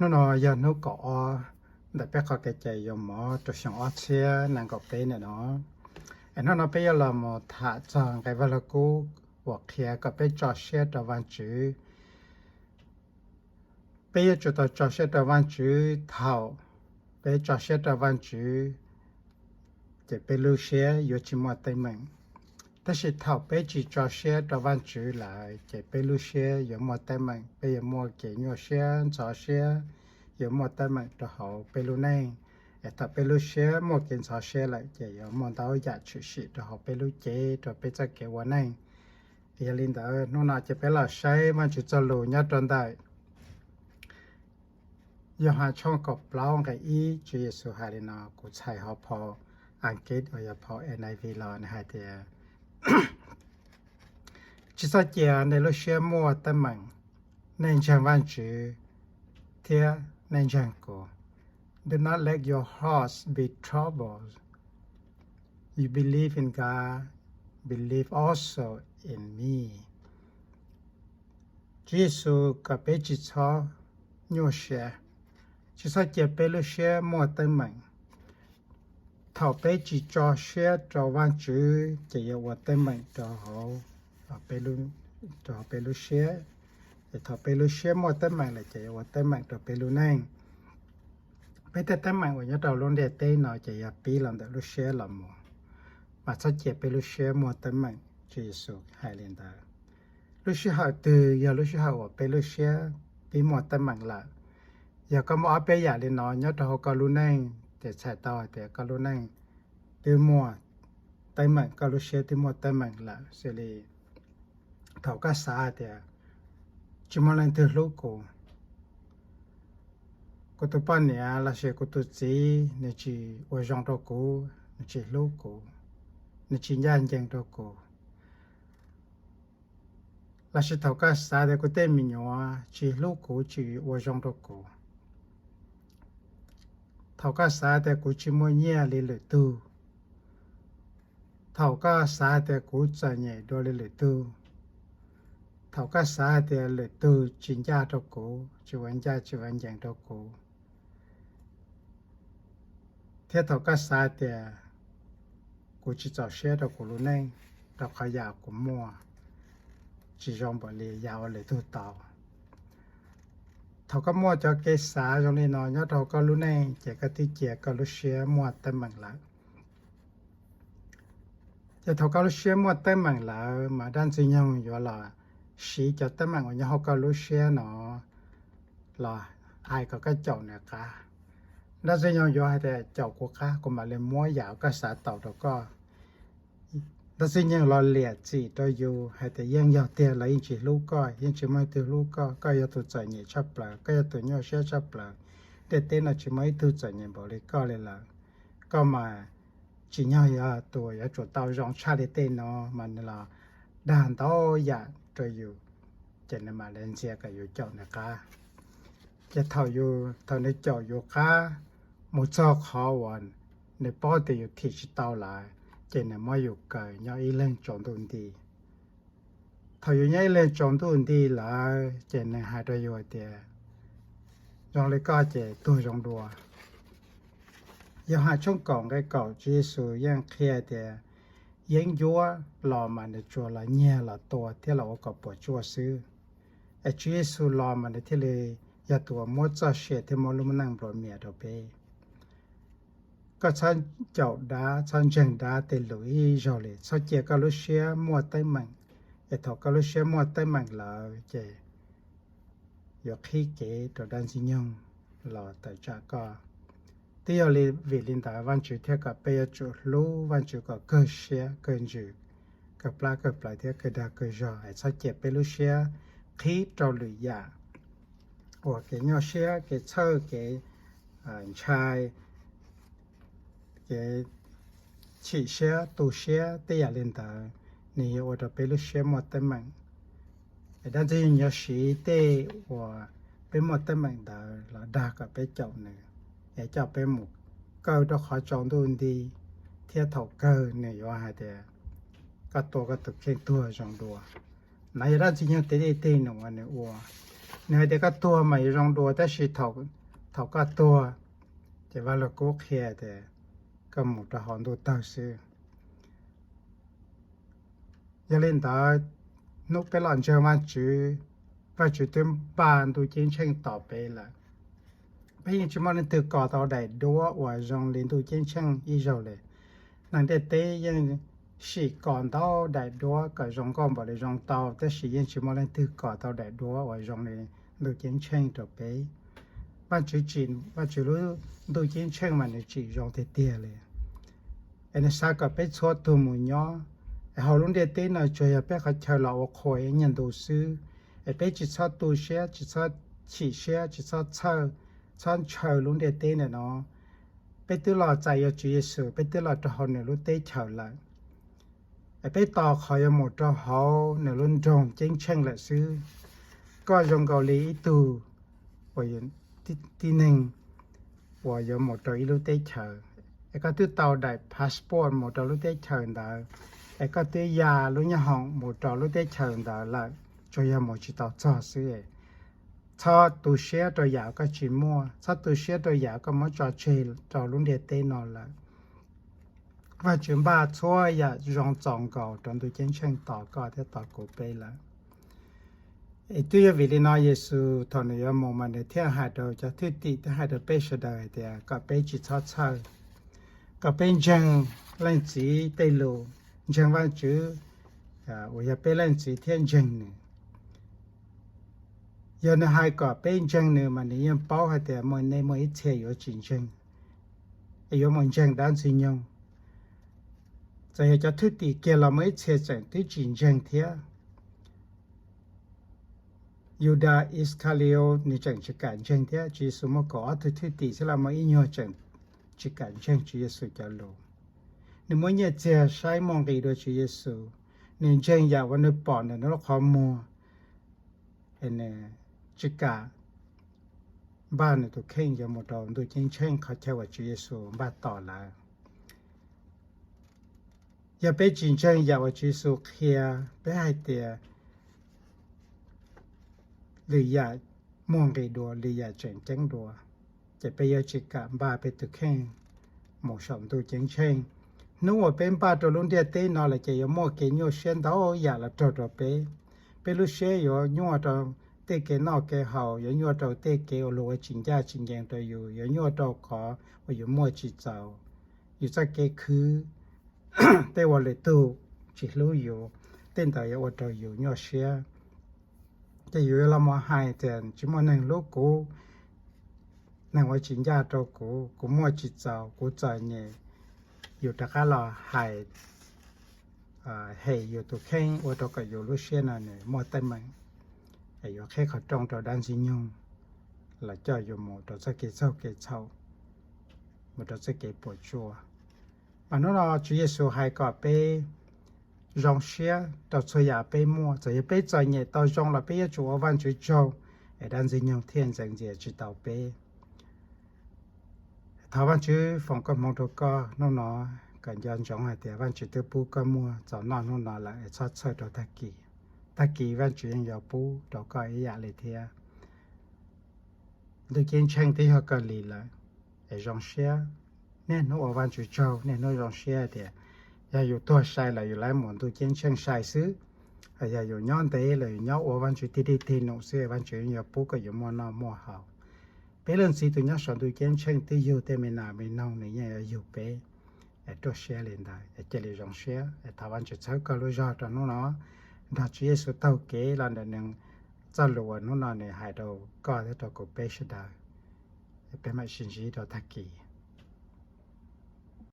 Hnub no yog hnub kaum ob ntawm peb qhov kev cai yuav mov rau xyoo ob txhiab nees nkaum peb ntawm no. Es hnub no peb yuav los mus tham txog nqe Vaj Lug Kub uas qhia kom peb tso siab rau Vaajtswv. Peb yuav tsum tau tso siab rau Vaajtswv. Thaum peb tso siab rau Vaajtswv, ces peb lub siab yuav tsis muaj teeb meem. Tab sis thaum peb tsis tso siab rau Vaajtswv lawm ces peb lub siab yuav muaj teeb meem, peb yuav muaj kev nyuaj siab ntxhov siab, yuav muaj teeb meem rau hauv peb lub neej. Es thaum peb lub siab muaj kev ntxhov siab lawm ces yuav muaj ntau yam tshwm sim rau hauv peb lub cev, rau peb txoj kev ua neej. Yog li ntawd hnub no ces peb los saib Vaajtswv txoj lus nyob rau ntawm Yauhas tshooj kaum plaub nqe ib, Tswv Yexus hais li no, kuv txhais hauv phau Askiv uas yog phau N I V los nws hais tias, tsis txhob cia nej lub siab muaj teeb meem, nej ntseeg Vaajtswv thiab nej ntseeg kuv. Do not let your hearts be troubled. You believe in God, believe also in me. Tswv Yexus kom peb tsis txhob nyuaj siab, tsis txhob cia peb lub siab muaj teeb meem. Thaum peb tsis tso siab rau Vaajtswv ces yuav ua teeb meem rau hauv peb lub siab. Es thaum peb lub siab muaj teeb meem lawm ces yuav ua teeb meem rau peb lub neej. Peb tej teeb meem uas nyob rau lub ntiaj teb no ces yog pib los ntawm lub siab los mus, mas txhob cia peb lub siab muaj teeb meem. Tswv Yexus hais li ntawd. Lub sij hawm twg yog lub sij hawm uas peb lub siab pib muaj teeb meem lawm? Yog koj muaj ob peb yam li no nyob rau hauv koj lub neej ces txhais tau hais tias koj lub neej twb muaj teeb meem, koj lub siab twb muaj teeb meem lawm. Xws li thaum koj xav hais tias tsis muaj leej twg hlub kuv, kuv tus poj niam lossis kuv tus txiv nws tsis ua zoo rau kuv, nws tsis hlub kuv, nws tsis ncaj ncees rau kuv. Lossis thaum koj xav tias kuv tej me nyuam tsis hlub kuv, tsis ua zoo rau kuv. Thaum koj xav tias kuv tsis muaj nyiaj li lwm tug. Thaum koj xav tias kuv txom nyem dua li lwm tug. Thaum koj xav tias lwm tug tsis ncaj rau kuv, tsis ua ncaj tsis ua ncees rau kuv. Thiab thaum koj xav tias kuv tsis txaus siab rau kuv lub neej, rau qhov yam kuv muaj tsis zoo npaum li yam uas lwm tug tau. Thaum koj muaj cov kev xav zoo li no nyob rau koj lub neej ces koj twb cia koj lub siab muaj teeb meem lawm. Ces thaum koj lub siab muaj teeb meem lawm mas dab ntxwg nyoog yuav los siv cov teeb meem uas nyob hauv koj lub siab no los hais kom koj caum nws qab. Dab ntxwg nyoog yuav hais tias caum kuv qab kuv mam li muab yam koj xav tau rau koj. Dab ntxwg nyoog los liam txim rau yus hais tias yeej yog tiag los yeej tsis hlub koj, yeej tsis muaj ib tug hlub koj, koj yog tus txom nyem tshaj plaws, koj yog tus nyuaj siab tshaj plaws. Ntiaj teb no tsis muaj ib tug txom nyem npaum li koj li lawm. Koj mas tsim nyog yog tus yuav tsum tau zoo tshaj li tej no, mas nws los dag ntau yam rau yus, ces nws mam li ntxias kom yus caum nws qab. Ces thaum yus, thaum nws caum yus qab mus txog qhov uas nws paub tias yus thim tsis tau lawm, ces nws muab yus kaw nyob ib leeg tsaus ntuj nti. Thaum yus nyob ib leeg tsaus ntuj nti lawm ces nws hais rau yus hais tias, zoo li koj ces tuag zoo dua. Yauhas tshooj kaum nqe kaum, Tswv Yexus yeej qhia tias yeeb ncuab los mas nws tsuas los nyiag los tua thiab los ua kom puas tsuaj xwb. Es Tswv Yexus los mas nws thiaj li yog tus uas muab txoj sia thiab muab lub neej nplua mias rau peb. Koj txhob caum dab, txhob ntseeg dab tej lus ib zaug li. Txhob cia koj lub siab muaj teeb meem, es thaum koj lub siab muaj teeb meem lawm ces yuav qhib kev rau dab ntxwg nyoog los tawm tsam koj. Twb yog li, vim li ntawd Vajtswv thiaj kom peb yuav tsum hlub Vajtswv kom kawg siab kawg ntsws, kawg plab kawg plawv thiab kawg dag kawg zog, es txhob cia peb lub siab qhib rau lwm yam uas kev nyuaj siab, kev txhawj, kev ntshai, kev chim siab, tu siab, tej yam li ntawd, nws yuav ua rau peb lub siab muaj teeb meem. Es dab ntxwg nyoog yuav siv tej uas peb muaj teeb meem ntawd los dag kom peb caum nws, es coj peb mus kaw rau qhov tsaus ntuj nti, thiab thaum kawg nws yuav hais tias, koj tua koj tus kheej tuag zoo dua. No yog dab ntxwg nyoog tej dej tej num uas nws ua. Nws hais tias koj tuag mas yuav zoo dua, tab sis thaum koj tuag ces Vaj Lug Kub qhia tias koj mus rau hauv ntuj tawg xwb. Yog li ntawd, hnub peb los ntseeg Vaj Tswv, Vaj Tswv twb npaj ntuj ceeb tsheej tos peb lawm. Peb yeej tsis muaj leej twg kos tau daim duab uas zoo li ntuj ceeb tsheej ib zaug li. Neeg ntiaj teb yeej sim kos ntau daim duab kom zoo nkauj npaum li zoo tau, tab sis yeej tsis muaj leej twg kos tau daim duab uas zoo li ntuj ceeb tsheej rau peb. Vaj Tswv tsim, Vaj Tswv lub ntuj ceeb tsheej mas nws tsim zoo tiag tiag li. Es nws xav kom peb txhua tus mus nyob, es hauv lub ntiaj teb no tsuas yog peb qhov chaw los ua qhua ib nyuag ntu xwb. Es peb tsis txhob tu siab, tsis txhob chim siab, tsis txhob txhawj, txhob ntshaw lub ntiaj teb ntawm no. Peb twb los txais yuav Tswv Yexus, peb twb los rau hauv nws lub teb chaws lawm. Es peb tos qhov yuav mus rau hauv nws lub nroog ceeb tsheej lawm xwb. Koj zoo nkaus li ib tug uas, tib neeg uas yuav mus rau ib lub teb chaws, es koj twb tau daim passport mus rau lub teb chaws ntawd, es koj twb ya lub nyob hoom mus rau lub teb chaws ntawd lawm, tsuas yog mus tsis tau txog xwb. Txhob tu siab rau yam koj tsis muaj, txhob tu siab rau yam koj muab tso tseg rau lub ntiaj teb no lawm. Vaj Tswv npaj txhua yam zoo txaus nkaus rau ntuj ceeb tsheej tos koj thiab tos kuv peb lawm. Es twb yog vim li no Yexus thaum nws yuav mus mas nws thiaj hais rau cov thwj tim, thiaj hais rau peb sawv daws hais tias kom peb tsis txhob txhawj, kom peb ntseeg Leej Txiv tej lus, ntseeg Vaj Tswv uas yog peb Leej Txiv thiab ntseeg nws. Yog nws hais kom peb ntseeg nws mas nws yeej paub hais tias muaj, nej muaj ib txhia yuav tsis ntseeg, es yuav mus ntseeg dab Ntxwg Nyoog. Txawm yog cov thwj tim kiag los muaj ib txhia tseem twb tsis ntseeg thiab. Yudas Iskalius nws tseem tsis kam ntseeg thiab. Tswv Yexus muaj kaum ob tug thwj tim xwb los muaj ib nyuag tseem tsis kam ntseeg Tswv Yexus cov lus. Nws muab nyiaj txiag saib muaj nqis dua Tswv Yexus, nws ntseeg yam uas nws pom ntawm nws lub qhov muag, es nws tsis kam npaj nws tus kheej yuav mus rau ntuj ceeb tsheej qhov chaw uas Tswv Yexus npaj tos lawm. Yog peb tsis ntseeg yam uas Tswv Yexus qhia, peb hais tias lwm yam muaj nqis dua, lwm yam tseem ceeb dua, ces peb yuav tsis kam npaj peb tus kheej mus saum ntuj ceeb tsheej. Hnub uas peb npaj rau lub ntiaj teb no lawm ces yuav muaj kev nyuaj siab ntau yam los raug rau peb. Peb lub siab yuav nyuaj rau tej kev noj kev haus, yuav nyuaj rau tej kev ua luag ua tsis ncaj tsis ncees rau yus, yuav nyuaj rau qhov uas yus muaj tsis txaus, yus txoj kev khwv, tej uas lwm tus tsis hlub yus, tej ntawd yuav ua rau yus nyuaj siab. Ces yus yuav los mus hais tias tsis muaj neeg hlub kuv, neeg ua tsis ncaj rau kuv, kuv muaj tsis txaus, kuv txom nyem. Yus rov qab los hais hem yus tus kheej ua rau kom yus lub siab no nws muaj teeb meem, es yuav qheb qhov rooj rau dab Ntxwg Nyoog los coj yus mus rau txoj kev txaug kev txhaum, mus rau txoj kev puas tsuaj. Mas hnub no Tswv Yexus hais kom peb zoo siab rau txhua yam peb muaj. Txawm yog peb txom nyem tau zoo los peb yuav tsum ua Vajtswv tsaug, es dab Ntxwg Nyoog thiaj ntxeev ntxias tsis tau peb. Thov Vajtswv foom koob hmoov rau koj hnub no, kom nco ntsoov hais tias Vajtswv twb pub koj muaj txaus noj hnub no lawm, es txhob txhawj rau tag kis. Tag kis Vajtswv yeej yuav pub rau koj ib yam li thiab. Ntuj ceeb tsheej twb yog koj li lawm, es zoo siab. Niaj hnub ua Vajtswv tsaug, niaj hnub zoo siab tias yog yus tuag sai los yus lawv mus ntuj ceeb tsheej sai xwb, yog yus nyob ntev los yus nyob ua Vajtswv tig dej tig num xwb, Vajtswv yeej yuav pub kom yus muaj noj muaj haus. Peb leej Txiv tus nyob saum ntuj ceeb tsheej twb yug tej me nas me noog, nws yeej yuav yug peb. Es ruaj siab li ntawd, es cia li zoo siab, es thov Vajtswv txhawb koj lub zog rau hnub no, nrog Tswv Yexus taug kev los ntawm nws txoj lus uas hnub no nws hais rau koj thiab rau kuv peb sawv daws. Peb mam sib ntsib rau tag kis.